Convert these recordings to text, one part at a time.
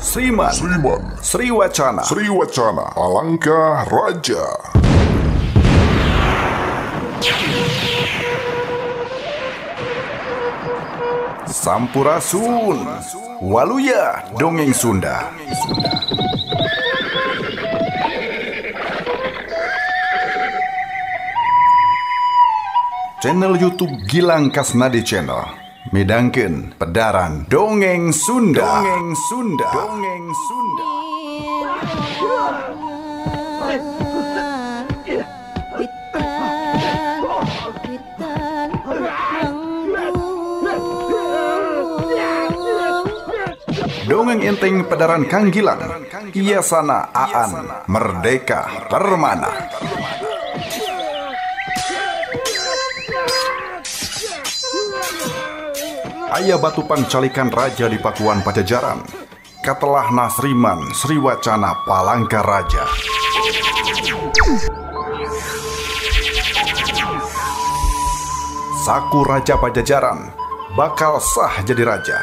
Sriman, Sriwacana, Sriwacana, Palangka Raja. Sampurasun, Waluya Dongeng Sunda. Channel YouTube Gilang Kasnadi Channel midangkeun pedaran Dongeng Sunda. Dongeng Sunda. Dongeng Sunda. Dongeng enteng pedaran Kang Gilang, Iyasana Aan Merdeka Permana. Aya batu pangcalikan raja di Pakuan Pajajaran, katelahna Sriman Sriwacana Palangka Raja. Saku Raja Pajajaran bakal sah jadi raja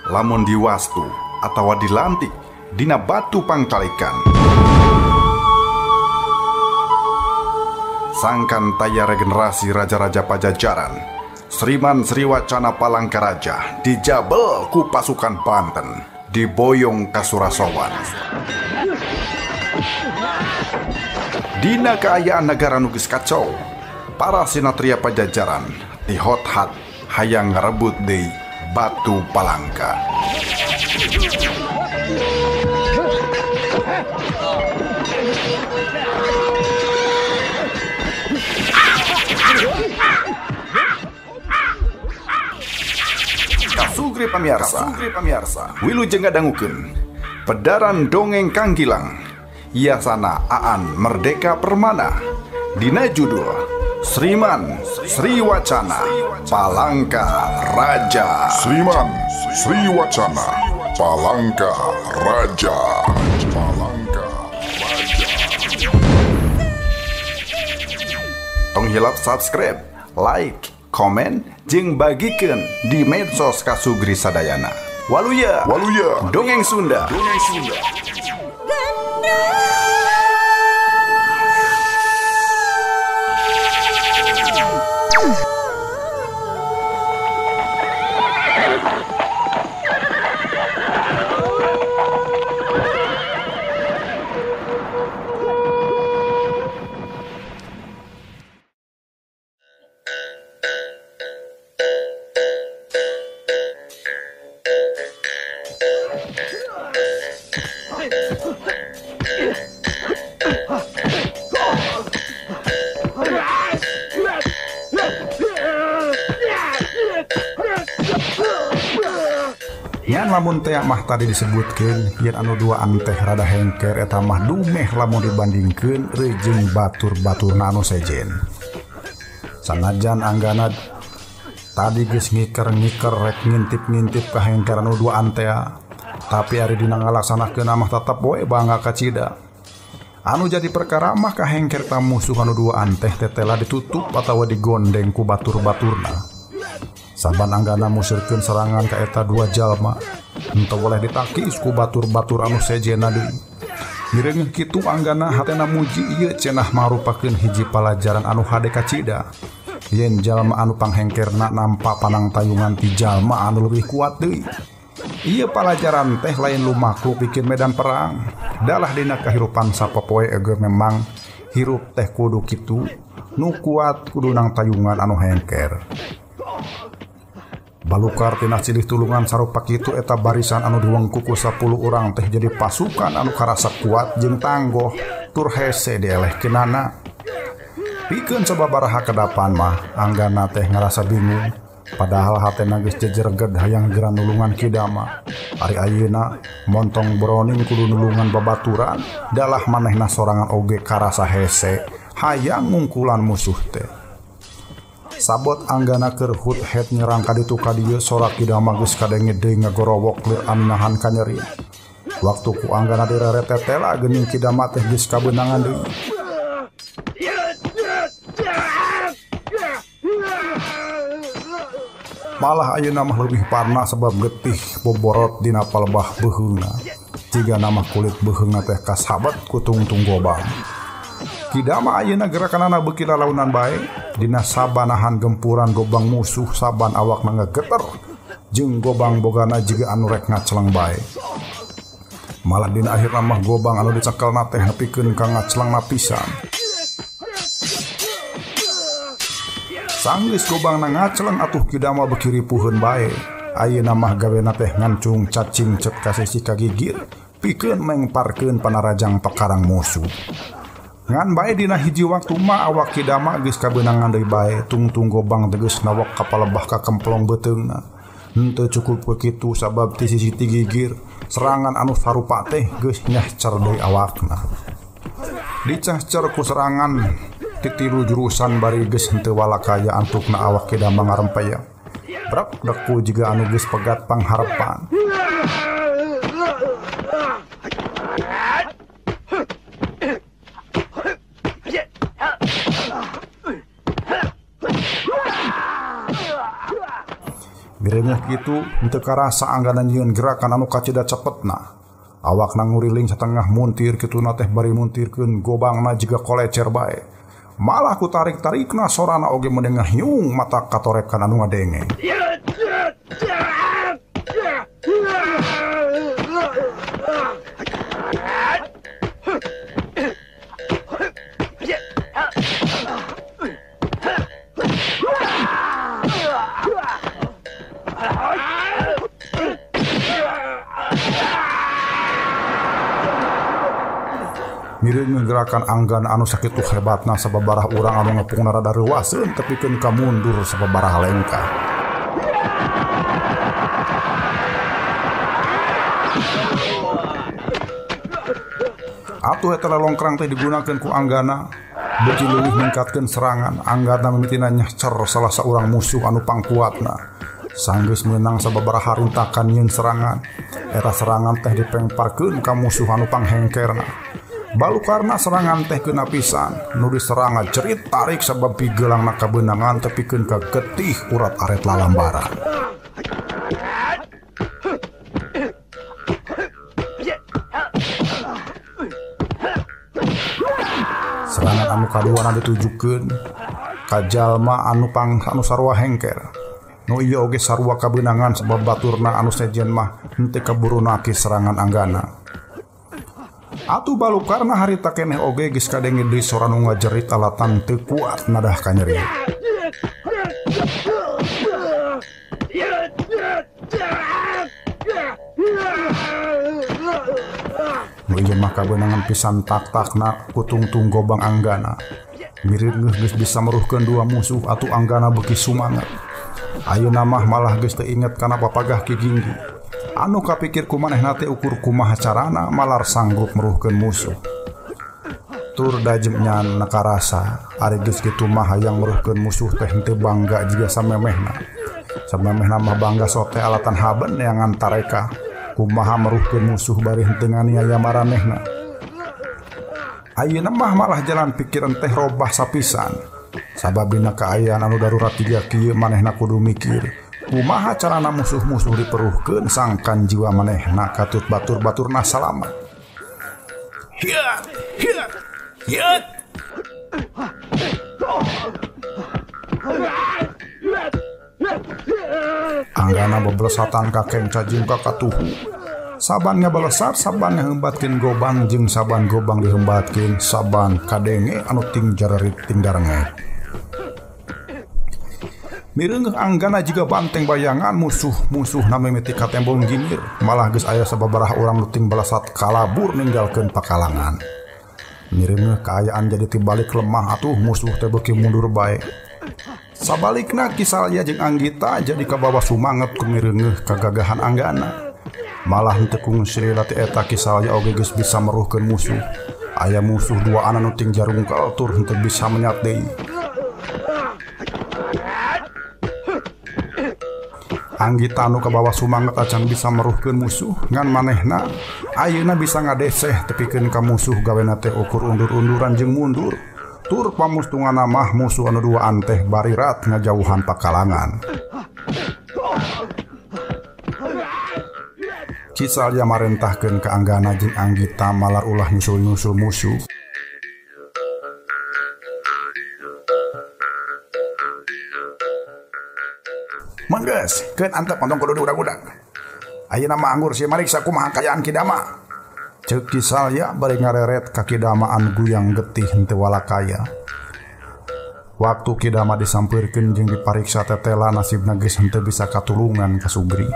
lamun diwastu atawa dilantik dina batu pangcalikan. Sangkan taya regenerasi raja-raja Pajajaran, Sriman Sriwacana Palangka Raja dijabel ku pasukan Banten, diboyong ka Surasowan. Dina kaayaan negara nu geus kacau, para sinatria Pajajaran tihot-hat hayang ngarebut deui Batu Palangka. Kasugri pamirsa, wilujeng ngadangukeun pedaran dongeng Kang Gilang, Iyasana Aan Merdeka Permana, dina judul Sriman Sriwacana Palangka Raja. Sriman Sriwacana Palangka Raja. Palangka Raja. Tong hilap subscribe, like, komen, jeung bagikeun di medsos Kasugri sadayana. Waluya, Waluya, Dongeng Sunda. Dongeng Sunda. Yan lamun teh mah tadi disebutkeun yen anu duaan teh rada hengker eta mah dumeh lamun dibandingkeun reujeng batur-baturna anu sejen. Sanajan anggana tadi geus ngiker-ngiker rek ngintip-ngintip ka hengker anu duaan teh, tapi ari dina ngalaksanakeun mah tetep we bangga kacida. Anu jadi perkara mah ka hengker ta musuh anu duaan teh tetela ditutup atawa digondeng ku batur-baturna. Saban anggana musirkeun serangan ka eta dua jalma, henteu boleh ditakis ku batur-batur anu sejena deui. Mireungeuh kitu anggana hatena muji ieu cenah marupakeun hiji palajaran anu hade kacida. Yen jalma anu panghengkerna nampa panangtayungan ti jalma anu leuwih kuat deui. Ieu palajaran teh lain lumaku bikin medan perang. Dalah dina kahirupan sapopoe ege memang hirup teh kudu kitu, nu kuat kudu nangtayungan anu hengker. Balukar tina silih tulungan sarupa kitu eta barisan anu diwengku ku 10 urang teh jadi pasukan anu karasa kuat jeung tanggoh tur hese dielehkeunana. Pikeun sababaraha kedapan mah anggana teh ngarasa bingung, padahal hatena geus jejerged hayang geura nulungan Kidama. Ari ayeuna montong broning kudu nulungan babaturan, dalah manehna sorangan oge karasa hese hayang ngungkulan musuh teh. Sabot anggana keur hut het nyerang ka ditu ka dieu sorak Kidama geus kadenge deui ngagorowok lir anu nahan kanyeri. Waktu ku anggana direret tetela geuning Kidama teh geus kabeunangan deui. Malah ayeuna mah leuwih parna sebab getih boborot dina palebah beuheungna. Jiga nama kulit beuheungna teh kasabat ku tungtung gobang. Ki Dama ayeuna gerakanana beuki lalaunan bae dina sabanahan gempuran gobang musuh saban awakna ngegeter jeung gobang bogana jiga anu rek ngaceleng bae. Malah dina akhirna mah gobang anu dicekelna teh nepikeun ka ngacelengna pisan. Sanggeus gobangna ngaceleng atuh Ki Dama beuki ripuheun bae. Ayeuna mah gawena teh ngancung cacing cet ka sisi ka gigir pikeun mengparkeun panarajang pekarang musuh. Ngan bae dina hiji waktu mah awak Ki Dama geus kabeunangan deui bae tungtung gobang tegas nawak ka palebah ka kemplong beuteungna. Henteu cukup kitu sabab ti sisi ti gigir serangan anu sarupa teh geus nyahcer deui awakna. Dicahcer ku serangan ti tilu jurusan bari geus henteu walakaya antukna awak Ki Dama ngarempaya. Brek deku jiga anu geus pegat pangharepan. Mireungeuh kitu henteu karasa anggana nyieun gerakan anu kacida cepetna. Awakna nguriling satengah muntir kituna teh bari muntirkeun gobangna jiga kolecer bae. Malah ku tarik-tarikna sorana oge mendengah hiung mata katorekan anu ngadenge. Mireungeuh gerakan anggana anu sakitu hebatna sababarah urang anu ngepungna rada reuaseun tepikeun ka mundur sababarah lengkah. Atuh eta lelongkrang teh digunakeun ku anggana beuki leuwih ningkatkeun serangan. Anggana mimitina nyahcer salah saurang musuh anu pangkuatna. Sanggeus meunang sababaraha rintakan nyieun serangan. Eta serangan teh dipengparkeun ka musuh anu panghengkerna. Balukarna serangan teh kena pisan, nu diserang ngajerit tarik sabab pigeulangna kabeunangan tepikeun ka getih urat aret lalambaran. Serangan anu kaduana ditujukeun ka jalma anu pang anu sarua hengker. Nu ieu oge sarua kabeunangan sabab baturna anu sejen mah henteu kaburu naki serangan anggana. Atuh balukarna harita keneh oge geus kadenge deui sora nu ngajerit alatan teu kuat nadah kanyeri. Nu ieu mah kabeunangan pisan tak-takna ku tungtung gobang anggana. Mireungeuh geus bisa meruhkeun dua musuh atuh anggana beuki sumanget. Ayeuna mah malah geus teu inget kana papagah Ki Ginggi. Anu kapikir ku manehna teh ukur kumaha carana malar sanggup meruhkeun musuh. Tur dajemnya nakarasa ari geus kitu mah hayang meruhkeun musuh teh henteu bangga jiga samemehna. Samemehna mah bangga sote alatan haben neangan tareka. Kumaha meruhkeun musuh bari henteu nganiaya maranehna. Ayeuna mah malah jalan pikiran teh robah sapisan. Sabab dina kaayaan anu darurat jiga kieu manehna kudu mikir. Kumaha carana musuh-musuh diperuhkeun sangkan jiwa manehna katut batur-baturna salamat. Hiat, hiat, hiat. Anggana bebelesatan ka kenca jeung ka katuhu. Saban ngabalesat, saban ngahembatkeun gobang jeung saban gobang dihembatkeun, saban kadenge anu ting jarerit ting darenget. Mireungeuh anggana jiga banteng bayangan musuh-musuh mimiti ka tembong gimir, malah geus aya sababaraha urang nu ting balesat kalabur ninggalkeun pakalangan. Mireungeuh kaayaan jadi tibalik lemah atuh musuh teh beuki mundur bae. Sabalikna Ki Salya jeung Anggita jadi kabawa sumanget ku mireungeuh kagagahan anggana. Malah henteu kungsi lati eta Ki Salya oge geus bisa meruhkeun musuh. Aya musuh duaan anu ting jarungkal tur henteu bisa menyat deui. Anggita anu kabawa sumanget acan bisa meruhkeun musuh ngan manehna ayeuna bisa ngadeseh tepikeun ka musuh gawena teh ukur undur-unduran jeung mundur. Tur pamustunganna mah musuh anu duaan teh barirat ngajauhan pakalangan. Ki Salya marentahkeun ka Anggana jeung Anggita malar ulah nyusul-nyusul musuh. Manggeus, keun antep ontong kudu diudag-udag. Ayeuna mah anggur sia mariksa kumaha kayaan Ki Dama. Ceuk Ki Salya bari ngareret ka Ki Dama anu guyang getih henteu walakaya. Waktu Ki Dama disampeurkeun jeung dipariksa tetela nasibna geus henteu bisa katulungan ka Sugri.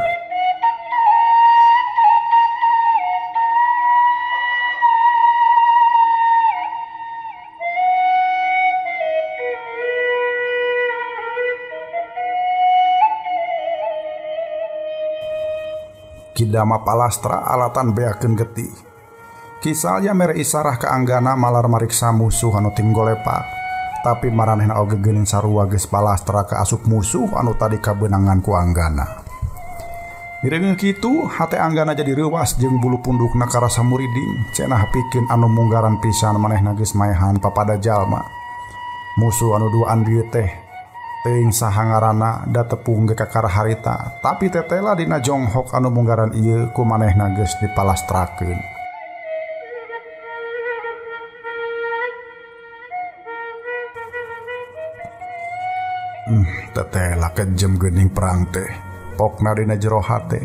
Ki Dama palastra alatan beakeun getih. Ki Salya mere isarah ka Anggana malar mariksa musuh anu tinggolepak. Tapi maranehna oge geuning sarua geus palastra ka asup musuh anu tadi kabeunangan ku Anggana. Mireungeun kitu hate Anggana jadi reuwas jeung bulu pundukna karasa muriding. Cenah pikeun anu munggaran pisan manehna geus maehan papada jalma. Musuh anu duaan dieu teh teuing saha ngaranna da tepung ge kakara harita, tapi tetela dina jonghok anu munggaran ieu ku manehna geus dipalastrakeun. Tetela kejem geuning perang teh, pokna dina jero hate.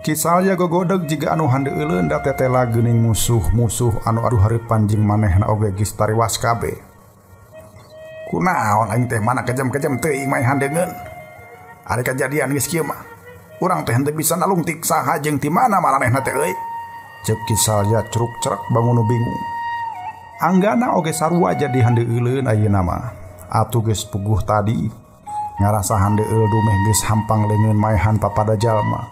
Ki Salya gogodeg jiga anu handeuleun da tetela geuning musuh-musuh anu aduh hareupan jeung manehna oge geus tariwas kabeh. Kunaon aing teh mana kejam-kejam teuing maehan deungeun. Ari kajadian geus kieu mah. Urang teh henteu bisa nalungtik saha jeung ti mana maranehna teh euy. Ceuk Ki Salya curuk-cerek bangun nu bingung. Anggana oge sarua jadi handeuleun ayeuna mah. Atuh geus puguh tadi ngarasa handeueul dumeh geus hampang leungeun maehan papada jalma.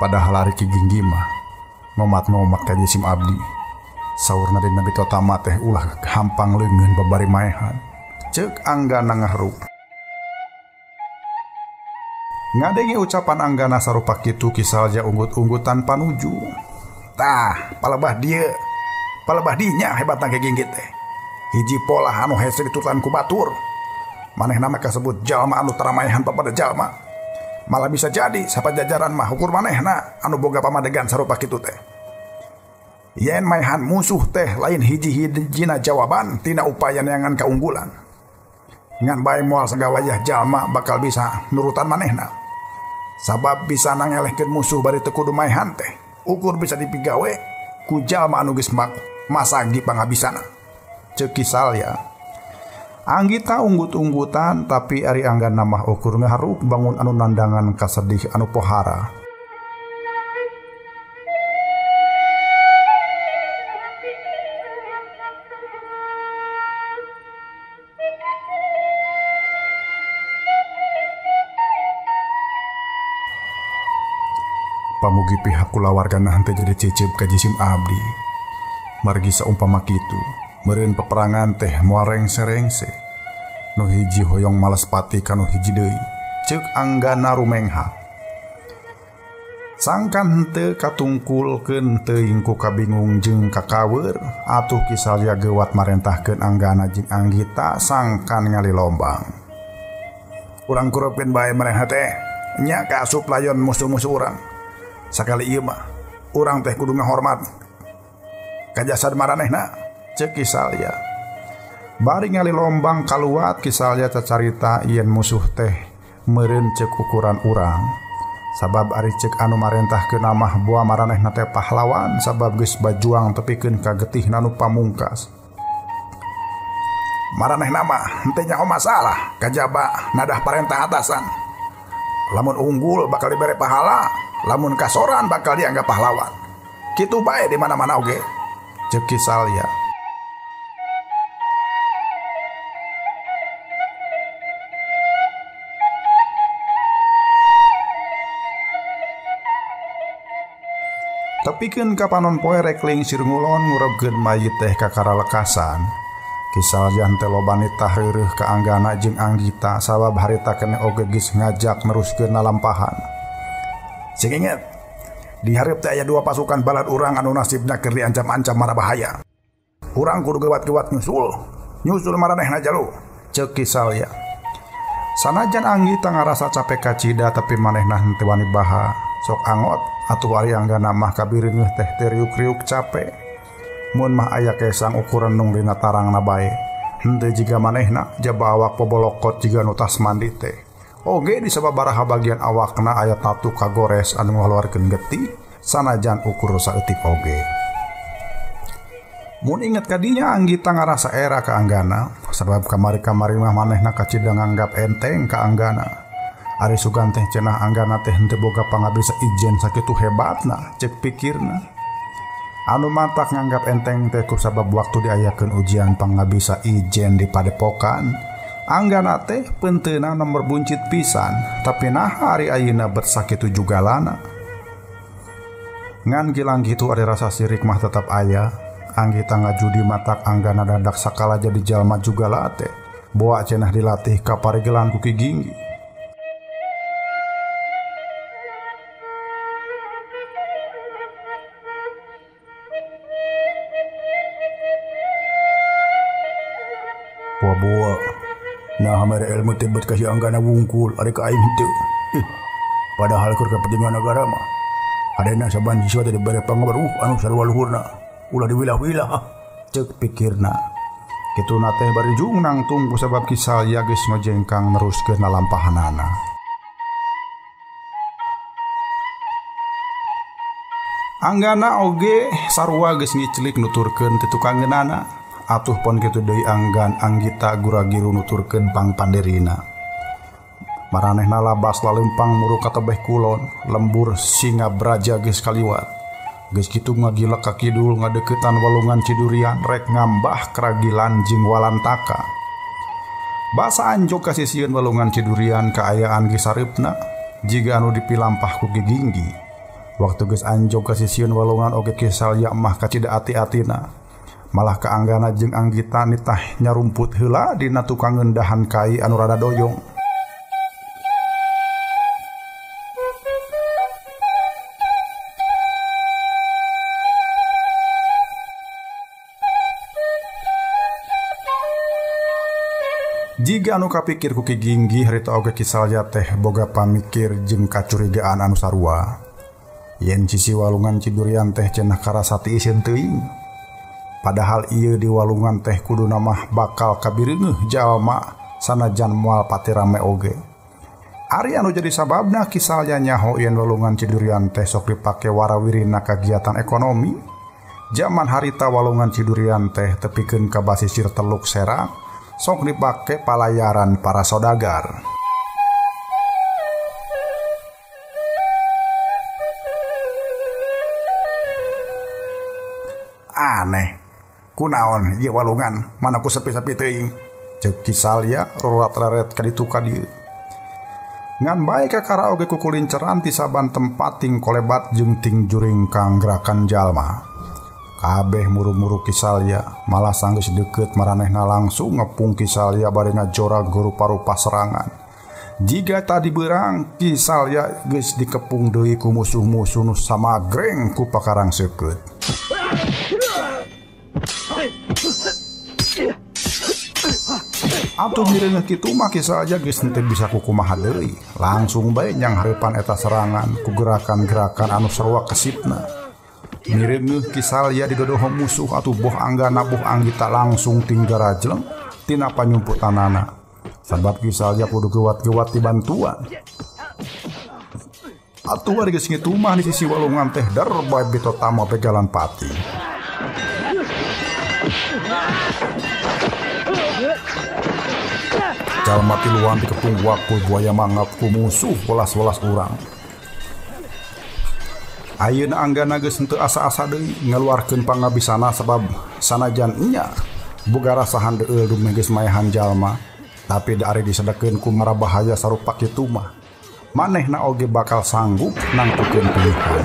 Padahal ari Ki Ginggi mah ngomat-ngomat ka jisim abdi. Saurna dina Nabi Totama teh ulah hampang leungeun babari maehan. Ceuk Anggana ngahruk. Ngadenge ucapan Anggana sarupa kitu Ki Salya unggut-unggutan panuju. Tah, palebah dieu. Palebah dinya hebatna Ki Ginggi teh. Hiji polah anu hese ditutan ku batur. Manehna mah kasebut jalma anu tara maehan papada jalma. Malah bisa jadi sapajajaran mah ukur manehna anu boga pamadegan sarupa kitu teh. Yen maehan musuh teh lain hiji-hijina jawaban tina upaya neangan kaunggulan. Ngan bae moal sagawayah jalma bakal bisa nurutan manehna. Sabab bisa nangelehkeun musuh bari teu kudu maehan teh. Ukur bisa dipigawe ku jalma anu geus masagi pangabisana. Ceuk Ki Salya. Anggita unggut-unggutan tapi ari Anggana mah ukur ngaharuk bangun anu nandangan kasedih anu pohara. Pamugi pihak kulawargana henteu jadi cicip ka jisim abdi. Margi saumpama kitu, meureun peperangan teh moal rengse-rengse. Nu hiji hoyong males pati ka nu hiji deui. Ceuk Anggana rumengha. Sangkan henteu katungkulkeun teuing ku kabingung jeung kakaweur, atuh Ki Salya geuwat marentahkeun Anggana jeung Anggita sangkan ngalilombang. Urang kurupkeun bae manehna teh, nya kaasup layon musuh-musuh urang. Sakali ieu mah urang teh kudu ngahormat ka jasad maranehna. Ceuk Ki Salya. Bari ngalilombang kaluat Ki Salya cacarita yen musuh teh meureun ceuk ukuran urang. Sabab ari ceuk anu marentahkeun mah boa maranehna teh pahlawan sabab geus bajuang tepikeun ka getihna nu pamungkas. Maranehna mah henteu nyaho masalah kajaba nadah parentah atasan. Lamun unggul bakal dibere pahala, lamun kasoran bakal dianggap pahlawan. Kitu bae di mana-mana oge. Ceuk Ki Salya. Tepikeun ka panon poe rek lingsir ngulon ngurebkeun mayit teh kakara lekasan. Ki Salya henteu loba nitah reureuh ka Anggana jeung Anggita sabab harita keneh oge geus ngajak neruskeun lalampahan. Sing inget, di hareup teh aya dua pasukan balad urang anu nasibna keur diancam-ancam mara bahaya. Urang kudu gewat-gewat nyusul, nyusul maranehna jalu. Ceuk Ki Salya. Sanajan Anggita ngarasa capek kacida tapi manehna henteu wani baha. Sok angot atuh ari Anggana mah kabireungeuh teh teu riuk-riuk capek. Mun mah aya kesang ukuran nung dina tarangna bae. Henteu jiga manehna jaba awak pobolokot jiga nu tas mandi teh. Oge di sababaraha bagian awakna aya tatu kagores anu ngaluarkeun getih sanajan ukur saeutik oge. Mun inget kadinya Anggita ngarasa era ka Anggana sabab kamari-kamari mah manehna kacida nganggap enteng ka Anggana. Ari sugan teh cenah Anggana teh henteu boga pangabisa ijen sakitu hebatna cek pikirna. Anu matak nganggap enteng teh ku sabab waktu diayakeun ujian pangabisa ijen di padepokan. Anggana teh penteuna nomor buncit pisan, tapi nah ari ayeuna bet sakitu jugalana. Ngan gilang kitu ari rasa sirik mah tetap aya. Anggita ngajudi matak Anggana dadak sakala jadi jalma jugala teh. Boa cenah dilatih ka parigelan ku Ki Ginggi. Boa-boa. Nah mere ilmu teh bet kasih Anggana wungkul ari ka aing henteu. Padahal keur kepentingan negara mah. Adena saban siswa teh dibere pangaweruh anu sarua luhurna. Ulah diwilah-wilah cek pikirna. Kituna teh bari jung nangtung ku sabab Kisalya geus ngojengkang neruskeun lalampahanana. Anggana oge sarua geus ngiclik nuturkeun ti tukangeunana. Atuh pon kitu deui Anggan Anggita guragiru nuturkeun pangpanderina. Maranehna labas lalempang muru ka tebeh kulon, lembur singa braja geus kaliwat. Geus kitu ngagilek ka kidul ngadeukeutan walungan Cidurian rek ngambah kragilan jeung walantaka. Basa anjog ka sisieun walungan Cidurian kaayaan geus sareupna jiga anu dipilampah ku Ki Ginggi. Waktu geus anjog ka sisieun walungan oge Kisalya mah kacida ati-atina. Malah ka Anggana jeung Anggita nitah nyarumput heula dina tukang ngendahan kai anu rada doyong. Jiga anu kapikir ku Ki Ginggi harita oge Kisalya teh boga pamikir jeung kacurigaan anu sarua. Yen sisi walungan Cidurian teh cenah karasa tiiseun teuing. Padahal ieu di walungan teh kuduna mah bakal kabireungeuh jalma sanajan moal pati rame oge. Ari anu jadi sababna Kisalya nyaho yen walungan Cidurian teh sok dipake warawirina kagiatan ekonomi. Jaman harita walungan Cidurian teh tepikeun ka basisir Teluk Serang sok dipake palayaran para sodagar. Aneh, kunaon ieu walungan mana ku sepi-sepi teuing. Ceuk Kisalya rorat-reret ka ditu ka dieu. Ngan bae kakara oge kukulinceran ti saban tempat ting kolebat jeung ting juring kang gerakan jalma. Kabeh muru-muru Kisalya malah sanggeus deukeut maranehna langsung ngepung Kisalya bari ngajorag rupa-rupa serangan. Jiga tadi beurang Kisalya geus dikepung deui ku musuh-musuh nu samagreng ku pakarang seukeut. Atuh mireuneuh kitu mah Kisalya geus henteu bisa kukumaha deui. Langsung bae nyanghareupan eta serangan ku gerakan-gerakan anu sarua kesipna. Mireuneuh Kisalya didodoho musuh atuh boh Anggana boh Anggita langsung tinggarajleng tina panyumputanana. Sabab Kisalya kudu gewat-gewat dibantuan. Atuh ari geus ngitu mah di sisi walungan teh der bae bitotama begalan pati. Jalma tiluan dikepung wakul buaya mangap ku musuh welas-welas urang. Ayeuna Anggana geus henteu asa-asa deui ngaluarkeun pangabisana sabab sanajan nya boga rasa handeueul dumeh geus maehan jalma, tapi da ari disedekeun ku marabahaya sarupa kitu mah manehna oge bakal sanggup nangtukeun pilihan.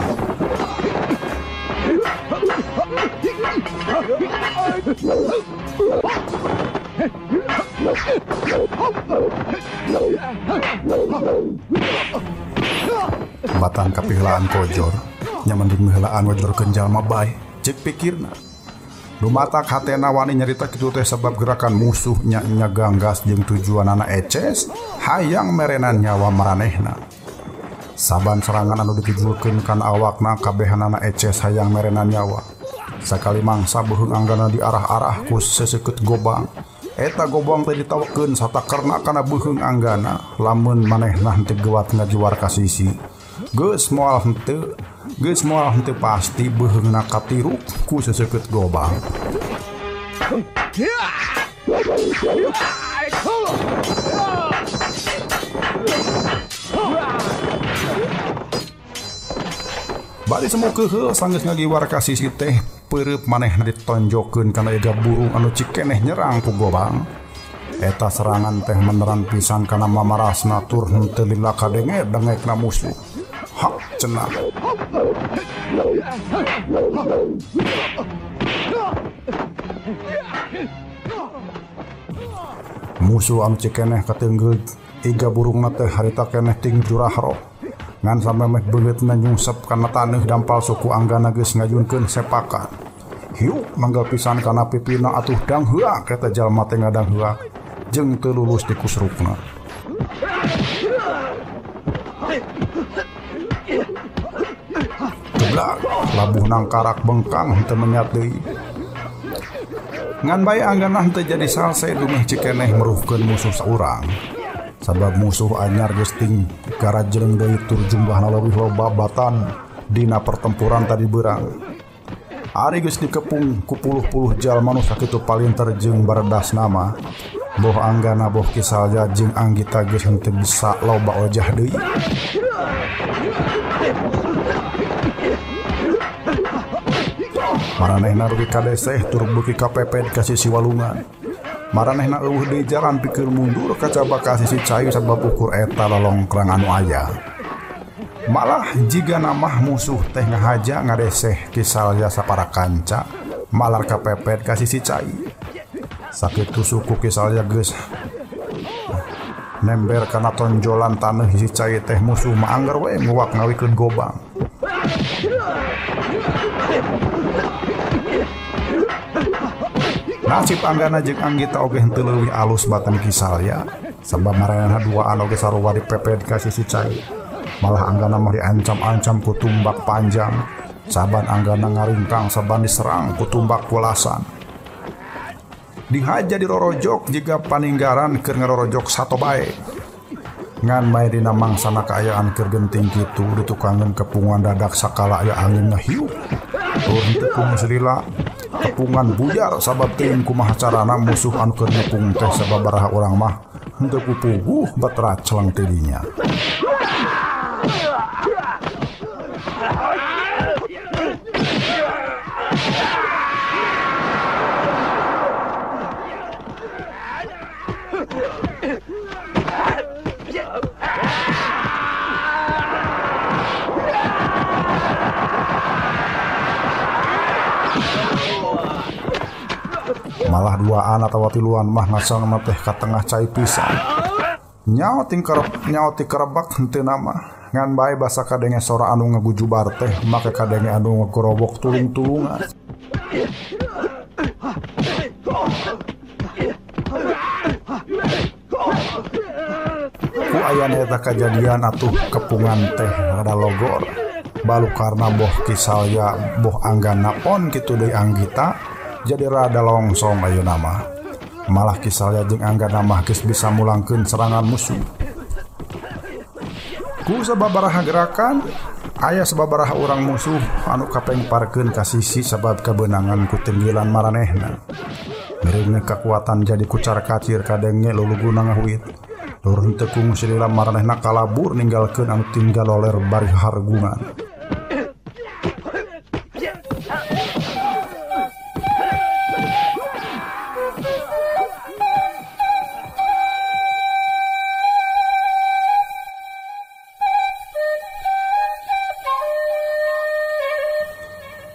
Batang kapihelaan kojor, nya mending miheulaan ngojorkeun jalma bae, ceuk pikirna. Dumatak hatena wani nyarita kitu teh sebab gerakan musuh nya ganggas jeung tujuanana eces hayang merenan nyawa maranehna. Saban serangan anu ditujukeun kana awakna kabehanana eces hayang merenan nyawa. Sakali mangsa beuheung anggana diarah-arah ku seseukeut gobang. Eta gobang teh ditawekeun satakerna kana beuheung anggana lamun manehna henteu gewat ngajuar ka sisi. Geus moal henteu pasti beuheungna katiruk ku seseukeut gobang. Bari semu keuheul sanggeus ngagiwar ka sisi teh peureup manehna ditonjokeun kana ega burung anu cikeneh nyerang ku gobang. Eta serangan teh meneran pisan kana mamarasna tur henteu lila kadenge dengekna musuh. Hak cenah. Musuh anu cikeneh kateunggeul iga burungna teh harita keneh ting jurahro. Ngan sampe meh beungeutna nyungsep kana taneuh dampal suku anggana geus ngajunkeun sepakan. Hiuk manggal pisan kana pipina atuh dang heuak eta jalma teh ngadang heuak jeung teu lulus di kusrukna. Geblak labuh nangkarak bengkang henteu menyat deui. Ngan bae anggana henteu jadi salse dumeh cikeneh meruhkeun musuh saurang. Sabab musuh anyar geus ting garajeng deui tur jumlahna leuwih loba batan dina pertempuran tadi beurang. Ari geus dikepung ku puluh-puluh jalma nu sakitu palinter jeung baredas nama. Boh anggana boh Kisalya jeung Anggita geus henteu bisa loba ojah deui. Maranehna rugi kadeseh tur beuki kapepet ka sisi walungan. Maranehna eueuh deui jalan pikeun mundur kacaba ka sisi cai sabab ukur eta lolongkrang anu aya. Malah jiga namah musuh teh ngahaja ngadeseh Kisalya sapara kanca malar kapepet ka sisi cai. Sakitu suku Kisalya geus nember kana tonjolan taneuh sisi cai teh musuh mah angger we nguak ngawikeun gobang. Nasib anggana jeung Anggita oge henteu leuwih alus batan Kisalya sabab maranehna duaan oge sarua dipepet ka sisi cai. Malah anggana mah diancam-ancam ku tumbak panjang. Saban anggana ngaringkang saban diserang ku tumbak kulasan. Dihaja dirorojok jiga paninggaran keur ngarorojok sato bae. Ngan bae dina mangsana kaayaan keur genting kitu ditukangeun kepungan dadak sakala aya angin ngahiup. Tur henteu kumus lila kepungan bujar sabab teuing kumaha carana musuh anu keur ngepung teh sababaraha urang mah henteu kupuguh batra celeng tidinya. Malah duaan atawa tiluan mah ngasang teh ka tengah cai pisan. Nyaho ti kerebak henteu nama. Ngan bae basa kadenge sora anu ngagujubar teh make kadenge anu ngagorobok tulung-tulungan. Ku ayana eta kajadian atuh kepungan teh rada logor. Balukarna boh Kisalya boh anggana pon kitu deui Anggita jadi rada longsong ayeuna mah. Malah Kisalya jeung anggana mah geus bisa mulangkeun serangan musuh. Ku sababaraha gerakan aya sababaraha urang musuh anu kapengparkeun ka sisi sabab kabeunangan ku tenggilan maranehna. Miringna kakuatan jadi kucar-kacir kadenge luluguna ngahuit. Tur henteu ku silila maranehna kalabur ninggalkeun anu tinggal loler bari hargungan.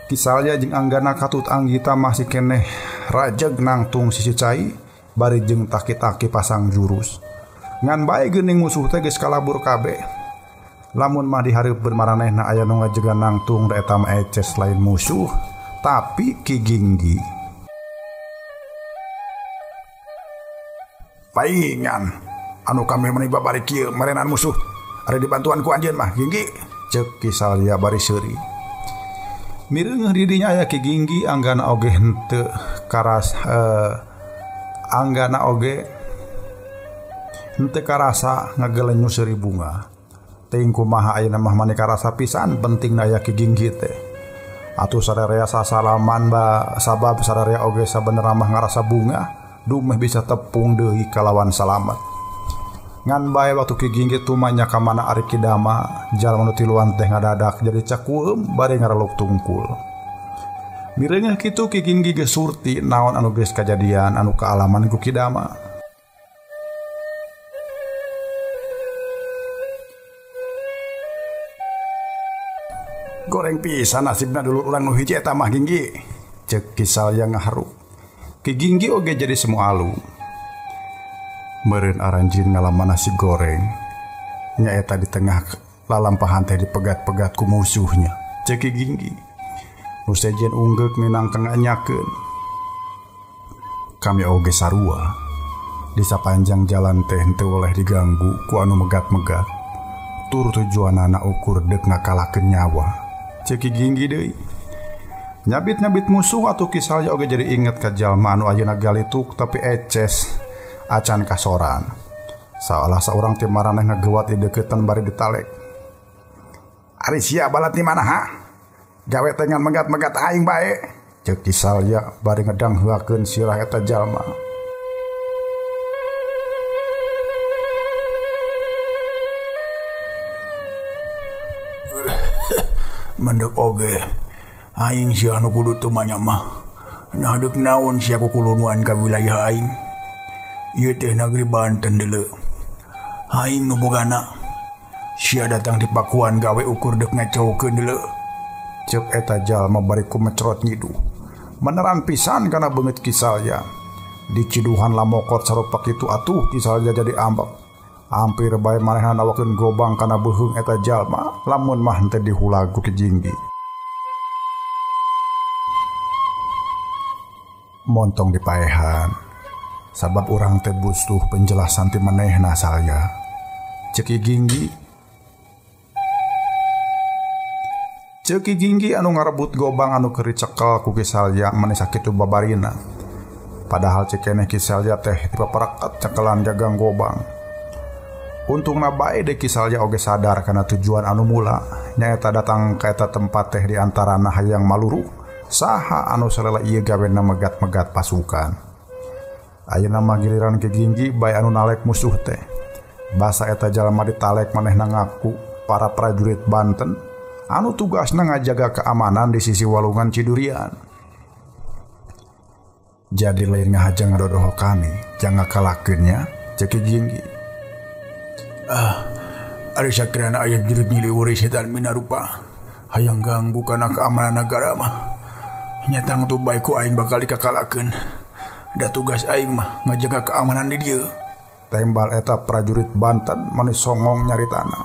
Kisalya jeung anggana katut Anggita masih keneh rajeg nangtung sisi cai bari jeung taki-taki pasang jurus. Ngan bae geuning musuh teh geus kalabur kabeh. Lamun mah dihareupeun maranehna aya nu ngajegan nangtung da eta mah eces lain musuh tapi Ki Ginggi. Paingan anu kami meni babari kieu merenan musuh. Ari dibantuan ku anjeun mah Ginggi. Ceuk Ki Salya bari seuri. Mireungeuh di dinya aya Ki Ginggi anggana oge henteu karas anggana oge henteu karasa ngagelenyu seuri bunga. Teuing kumaha ayeuna mah mani karasa pisan pentingna aya Ki Ginggi teh. Atuh sararea sasalaman ba sabab sararea oge sabenerna mah ngarasa bunga dumeh bisa tepung deui kalawan salamet. Ngan bae waktu Ki Ginggi tumanya ka mana ari Ki Dama jalma nu tiluan teh ngadadak jadi cakueum bari ngareluk tungkul. Mireungeuh kitu Ki Ginggi geus surti naon anu geus kajadian anu kaalaman ku Ki Dama. Goreng pisan nasibna dulur urang nu hiji eta mah Ginggi. Ceuk Ki Salya ngaharu. Ki Ginggi oge jadi semu alu. Meureun aranjeun ngalaman nasib goreng. Nyaeta di tengah lalampahan teh dipegat-pegat ku musuhnya. Ceuk Ki Ginggi. Nu sejen unggeuk minangka nganyakeun. Kami oge sarua. Di sapanjang jalan teh henteu boleh diganggu ku anu megat-megat. Tur tujuanana ukur deuk ngakalakeun nyawa. Ceuk Ki Ginggi deui. Nyabit-nyabit musuh atuh Ki Salya oge jadi inget ka jalma anu ayeuna galituk tapi eces acan kasoran. Salah saurang ti maraneh ngagewat di deuketan bari ditalek. Ari sia balat di mana ha? Gawe teh ngan megat-megat aing bae. Ceuk Ki Salya bari ngedanghuakeun sirah eta jalma. Mendek oge aing sia nu kudu tumanya mah. Nah deuk naon sia kukulunuan ka wilayah aing. Ieu teh negeri Banten deuleu. Aing nu bogana. Sia datang di Pakuan gawe ukur deuk ngacaukeun deuleu. Ceuk eta jalma bari kumecrot nyiduh. Menerang pisan kana beungeut Ki Salya. Diciduhan lamokot sarupa kitu atuh Ki Salya jadi ambek. Hampir bae manehna nawakeun gobang kana beuheung eta jalma lamun mah henteu dihulag ku Ki Ginggi. Montong dipaehan. Sabab urang teh butuh penjelasan ti manehna Salya. Ceuk Ki Ginggi. Ceuk Ki Ginggi anu ngarebut gobang anu keur dicekel ku Ki Salya mani sakitu babarina. Padahal cekeneh Ki Salya teh dipaparekat cekelan gagang gobang. Untungna bae deui Ki Salya oge sadar kana tujuan anu mula nyaeta datang ka eta tempat teh di antarana hayang maluru saha anu salela ieu gawena megat-megat pasukan. Ayeuna mah giliran Ki Ginggi bae anu nalek musuh teh. Basa eta jalma ditalek manehna ngaku para prajurit Banten anu tugasna ngajaga keamanan di sisi walungan Cidurian. Jadi lain ngahaja ngadodoho kami, jangan ngakalakeun nya ceuk Ki Ginggi. Ah, ari sakirana aya jurig nyiliwuri setan minarupa. Hayang ganggu kana keamanan nagara mah. Nyatang tu bae ku aing bakal dikakalakeun. Da tugas aing mah ngajaga keamanan di dieu. Tembal eta prajurit Banten mani songong nyaritana.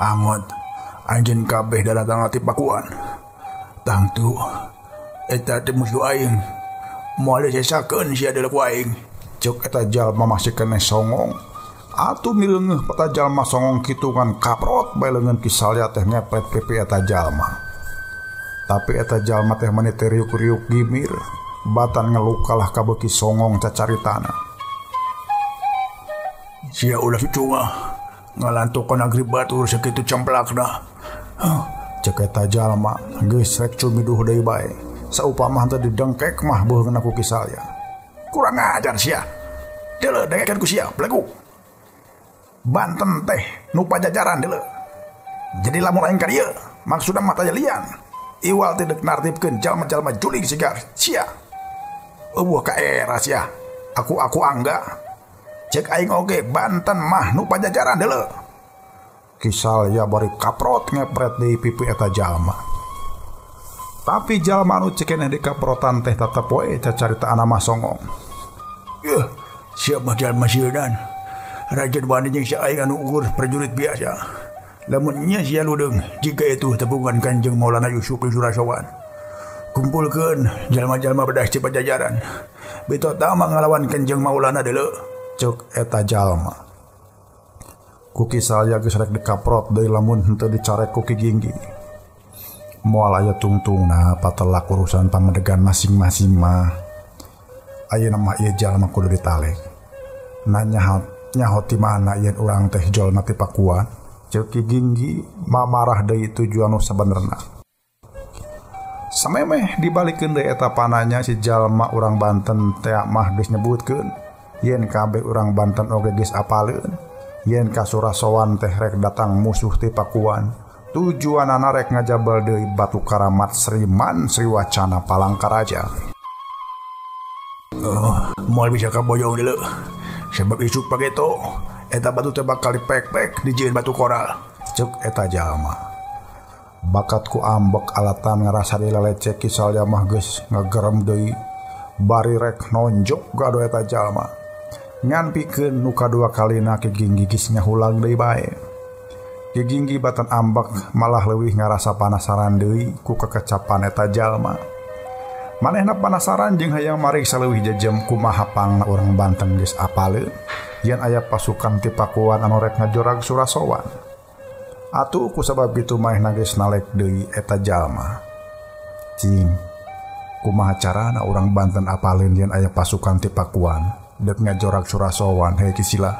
Angot anjeun kabeh daratang ti Pakuan. Tangtu eta teh musuh aing. Moal disesakeun sia deuleu ku aing. Ceuk eta jalma masih keneh songong. Atuh mireungeuh peta jalma songong kitu kan kaprot bae leungeun Ki Salya teh ngepret pipi eta jalma. Tapi eta jalma teh mani teh riuk-riuk gimir, batan ngeluk kalah kabeuki songong cacaritana. Sia ulah cuma ngalantuk ka negeri batur sakitu cemplakna. Ceuk eta jalma geus rek cumiduh deui bae. Saupama henteu didengkek mah beuheungna ku Ki Salya. Kurang ajar sia. Deuleu dengekeun ku sia, belegu. Banten teh nu pajajaran deuleu. Jadi lamun aing ka dieu, maksudna mah tajalian. Iwal teh deuk nartibkeun jalma-jalma juling sigar sia. Eueuh ka era sia. Aku angga. Cek aing oge Banten mah nu pajajaran deuleu. Ki Salya bari kaprot ngepret deui pipi eta jalma. Tapi jalma anu cekeneh di kaprotan teh tetep we cacaritaana mah songong. Yeuh, sia mah jalma sieunan. Raja wani jeung si aing anu ukur prajurit biasa. Lamun nya sia ludeung jika itu tepungan Kanjeng Maulana Yusuf di Surasowan. Kumpulkeun jalma-jalma bedas di Pajajaran. Beto tama ngalawan Kanjeng Maulana deuleu. Ceuk eta jalma. Ku Ki Salya geus rek dikaprot deui lamun henteu dicarek ku Ki Ginggi. Moal aya tungtungna patelak urusan pamedegan masing-masing mah. Ayeuna mah ieu jalma kudu ditalek. Nanya nyaho ti mana yen urang teh jalma ti Pakuan. Ceuk Ki Ginggi mamarah deui tujuan nu sabenerna. Samemeh dibalikeun deui eta pananya si jalma urang Banten teh mah geus nyebutkeun yen kabeh urang Banten oge geus apaleun yen ka Surasowan teh rek datang musuh ti Pakuan. Tujuanana rek ngajabal deui batu karamat Sriman Sriwacana Palangkaraja. Oh, moal bisa kaboyong deuleu. Sebab isuk pageto eta batu teh bakal dipek-pek dijieun batu koral. Ceuk eta jalma. Bakat ku ambek alatan ngarasa dilalecek Ki Salya mah geus ngagerem deui bari rek nonjok gado eta jalma. Ngan pikeun nu kadua kalina Ki Ginggi geus nyahulang deui bae. Ki Ginggi batan ambek malah leuwih ngarasa panasaran deui ku kekecapan eta jalma. Manehna panasaran jeung hayang mariksa leuwih jejem kumaha pangna urang Banten geus apaleun yen aya pasukan ti Pakuan anu rek ngajorag Surasowan. Atuh ku sabab kitu manehna geus nalek deui eta jalma. Cing, kumaha carana urang Banten apaleun yen aya pasukan ti Pakuan dek ngajorag Surasowan hei Ki Sila.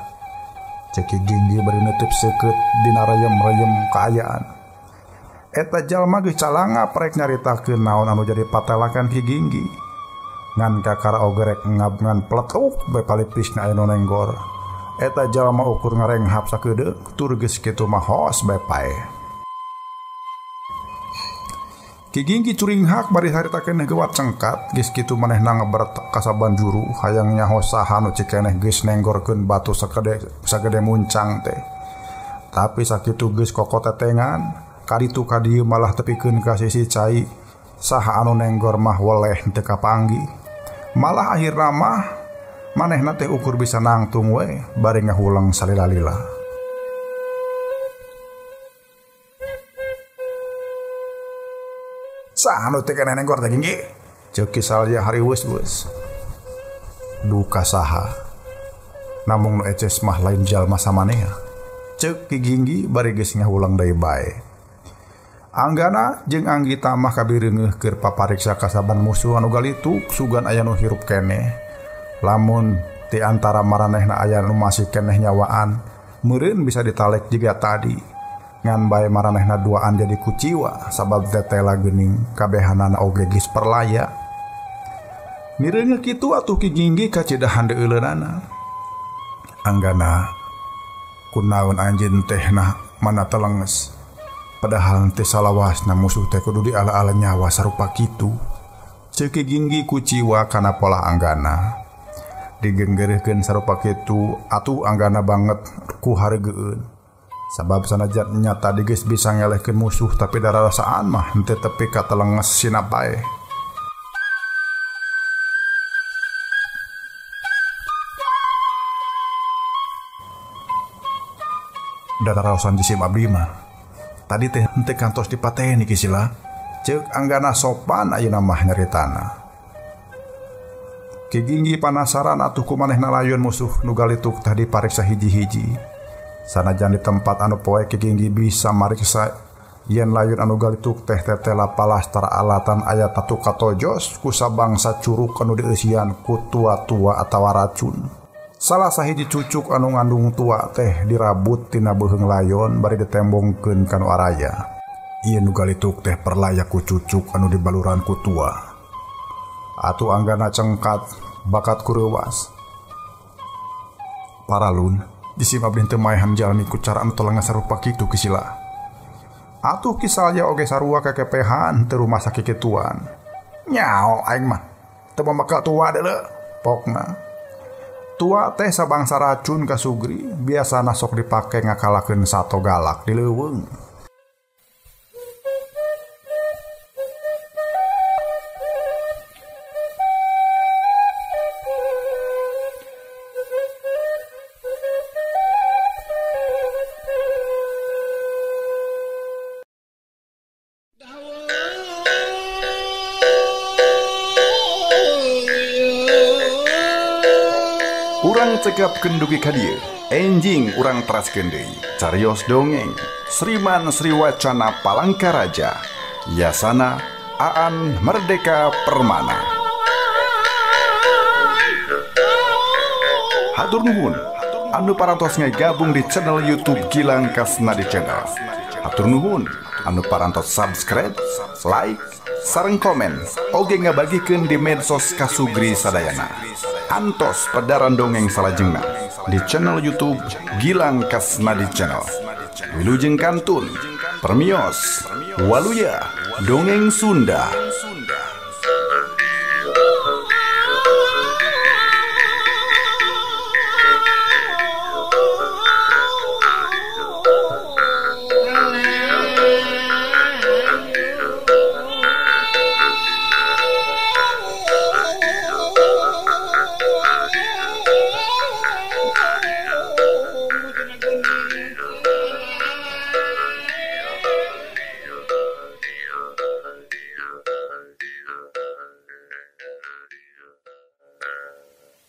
Ceuk Ki Ginggi bari neuteub seukeut dina reyem-reyem kaayaan. Eta jalma geus calangap rek nyaritakeun naon anu jadi patelakan Ki Ginggi. Ngan kakara oge rek ngab ngan pletuk bae palipisna aya nu nenggor. Eta jalma ukur ngarenghap sakedeung tur geus kitu mah hos bae paeh. Ki Ginggi curinghak bari haritakeun geuwat cengkat geus kitu manehna ngebertek ka saban juru hayang nyaho saha nu cikeneh geus nenggorkeun batu sagede muncang teh. Tapi sakitu geus kokotetengan kaditu ka dieu malah tepikeun ka sisi cai saha anu nenggor mah weleh teu kapanggih. Malah akhirna mah manehna teh ukur bisa nangtung we bari ngahuleng salila-lila. Saha nu teh kana nenggor teh Ginggi? Ceuk Ki Salya hariweus-weus. Duka saha namung nu eces mah lain jalma samanea. Ceuk Ki Ginggi bari geus ngahuleng deui bae. Anggana jeung Anggita mah kabireungeuh keur papariksa kasaban musuh anu galituk sugan aya nu hirup keneh. Lamun ti antara maranehna aya nu masih keneh nyawaan, meureun bisa ditalek jiga tadi. Ngan bae maranehna duaan jadi kuciwa sabab tetela geuning kabehanana oge geus perlaya. Mireungeuh kitu atuh Ki Ginggi kacidahan deuleunana. Anggana kunaon anjeun teh nah mana telenges. Padahal teh salawasna musuh teh kudu diala-ala nyawa sarupa kitu. Ceuk Ki Ginggi kuciwa kana pola Anggana. Digenggereuhkeun sarupa kitu atuh Anggana banget ku hareugeun. Sabab sanajan nya tadi geus bisa ngelehkeun musuh tapi dararasaan mah henteu tepi ka telenges sina paeh. Dararaosan jisim abdi mah tadi teh henteu kantos dipateni Ki Sila. Ceuk Anggana sopan ayeuna mah nyaritana. Ki Ginggi panasaran atuh ku manehna layun musuh nu galituk tah dipariksa hiji-hiji. Sanajan di tempat anu poek Ki Ginggi bisa mariksa yen layun anu galituk teh tetela palastar alatan aya tatu katojos ku sabangsa curug anu dieusian ku tua-tua atawa racun. Salah sahiji cucuk anu ngandung tua teh dirabut tina beuheung layon bari ditembongkeun ka nu araya. Ieu nu galituk teh perlaya ku cucuk anu dibaluran ku tua. Atuh Anggana cengkat bakat ku reuwas. Paralun jisim abdi teu maehan jalmi ku cara anu telengas sarupa kitu Ki Sila. Atuh Ki Salya oge sarua kakepehan teu rumasa kikituan. Nyao aing mah teu mamekal tua deuleu pokna. Tua teh sabangsa racun ka Sugri biasana sok dipake ngakalakeun sato galak di leuweung. Urang cekapkeun dugi ka dieu. Enjing urang teraskeun deui. Carios dongeng Sriman Sriwacana Palangka Raja. Yasana Aan Merdeka Permana. Hatur nuhun anu parantos ngagabung di channel YouTube Gilang Kasnadi Channel. Hatur nuhun anu parantos subscribe, like, sareng komen, oge ngabagikeun di medsos kasugri sadayana. Antos pedaran dongeng salajengna di channel YouTube Gilang Kasnadi Channel. Wilujeng kantun, permios, waluya, dongeng Sunda.